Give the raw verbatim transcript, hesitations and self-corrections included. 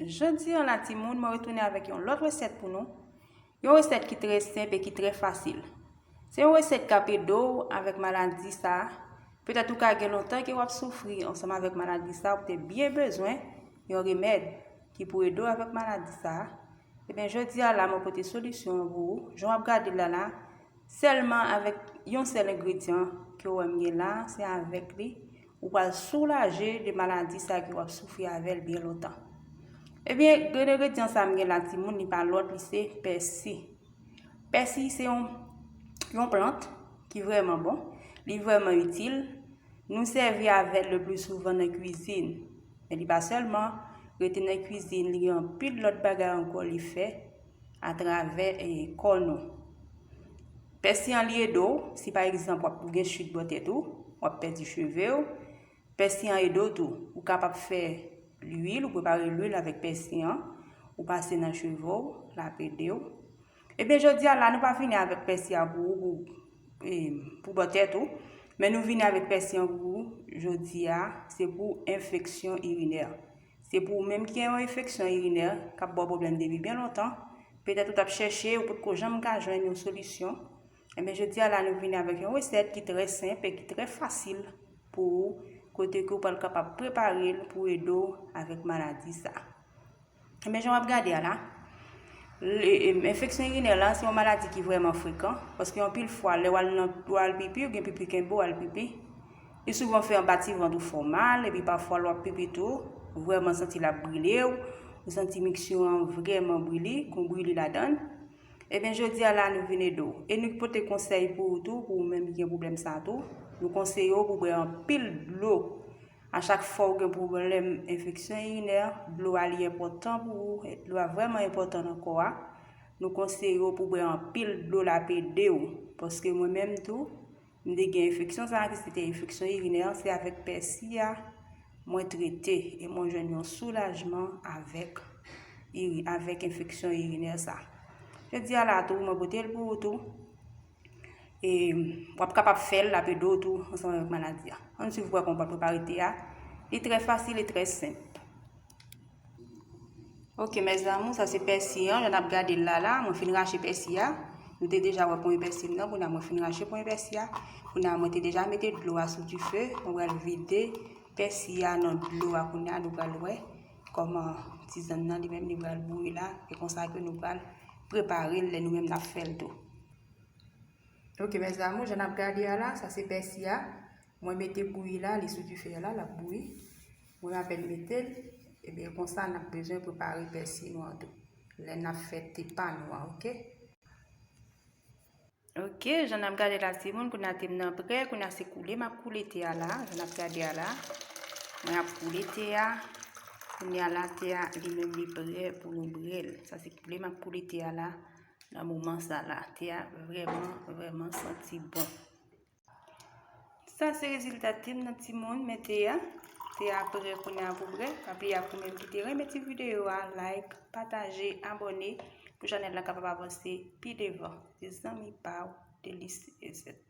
Jodi a la timoun, mwen retounen avèk yon lòt resèt pou nou. Yon resèt ki trè senp e ki trè fasil. Se yon resèt k ap ede w avèk maladi sa a. Petèt ou ka gen lontan ke w ap soufri ansanm avèk maladi sa a, ou te byen bezwen yon remèd ki pou ede w avèk maladi sa a. Ebyen, jodi a la, mwen pote solisyon an pou ou. Jan w ap gade l la la, sèlman avèk yon sèl engredyan ke w wè m gen la, se avèk li ou pral soulaje de maladi sa ke w ap soufri avè l byen lontan. Ebyen, grenn engredyan sa m gen la timoun, li pa lòt, li se pèsi. Pèsi se yon, yon plant ki vrèman bon, li vrèman itil. Nou sèvi avè l le pli souvan nan kwizin. Men li pa sèlman rete nan kwizin, li gen anpil lòt bagay ankò li fè atravè e, kò nou. Pèsi an li ede w, si pa egzanp w ap gen chit bò tèt ou, w ap pèdi cheve w, pèsi an ede w tou. Ou kapab fè lwil, ou prepare lwil avèk pèsi an, ou pase nan cheve w, l ap ede w. Ebyen, jodi a la, nou pa vini avèk pèsi a pou ou, pou, e, pou bò tèt ou, men nou vini avèk pèsi an pou ou jodi a, se pou enfeksyon irinè. Se pou ou menm ki gen yon enfeksyon irinè k ap ba w pwoblèm depi byen lontan, petèt ou t ap chèche, ou potko janm ka jwenn yon solisyon. Ebyen, jodi a la, nou vini avèk yon resèt ki trè senp e ki trè fasil pou ou, kote ke ou pral kapab prepare l pou ede w avèk maladi sa. Ebyen, jan w ap gade a la, le, em, enfeksyon irinè la, se yon maladi ki vrèman frekan, paske anpil fwa, lè w al nan, w al pipi, ou gen pipi kenbe w al pipi, li souvan fè anba ti vant ou fè w mal, epi pafwa lè w ap pipi tou, ou vrèman santi l ap brile w, ou santi miksyon an vrèman brile, gon brili ladan l. Ebyen, jodi a la, nou vin ede w. E nou pote konsèy pou ou tou, pou ou menm ki gen pwoblèm sa tou. Nou konseye w pou w bwè anpil dlo. A chak fwa ou gen pwoblèm enfeksyon irinè, dlo a li enpòtan pou ou. Dlo a vrèman enpòtan nan kò a. Nou konseye w pou w bwè anpil dlo, l ap ede w. Paske mwen menm tou, m te gen enfeksyon sa a, ki se te enfeksyon irinè, se avèk pèsi a mwen trete e mwen jwenn yon soulajman avèk iri-, avèk enfeksyon irinè sa. Jodi a la tou, mwen pote l pou ou tou. E w ap kapab fè l, l ap ede w tou ansanm avèk maladi a. Ann swiv pou wè kòman w pral prepare te a. Li trè fasil e trè senp. Ok, mes amours, sa se pèsi an. Jan n ap gade l la la, mwen fin rache pèsi a. Nou te deja wè pwen pèsi m nan, kounye a mwen fin rache pwen pèsi a. Kounye a mwen te deja mete dlo a sou dife. Mwen pral vide pèsi a nan dlo a kounye a, nou pral wè kòman tizann nan li menm li pral bouyi la. E konsa ke nou pral prepare l lè nou menm n ap fè l tou. Ok, mes amours, jan n ap gade a la, sa se pèsi a. Mwen mete bouyi la, li sou dife a la, l ap bouyi. Mwen apèn mete l, ebyen konsa n ap bezwen prepare pèsi nou an tou. Lè n ap fè te pa nou an, ok? Ok, jan n ap gade la timoun, kounye a te m nan prè, kounye a se koule m ap koule te a la, jan n ap gade a la. Mwen ap koule te a, kounye a la te a li menm li prè pou nou bwè l. Sa se koule m ap koule te a la. Nan moman sa la, te a vrèman, vrèman santi bon. Sa se rezilta te m nan timoun, men te a, te a prè kounye a pou bwè. Pa bliye ak ou menm ki te renmen ti videyo a, like, pataje, abòne, pou chanèl la kapab avanse pi devan. Se zanmi pa w, Delice Ezet.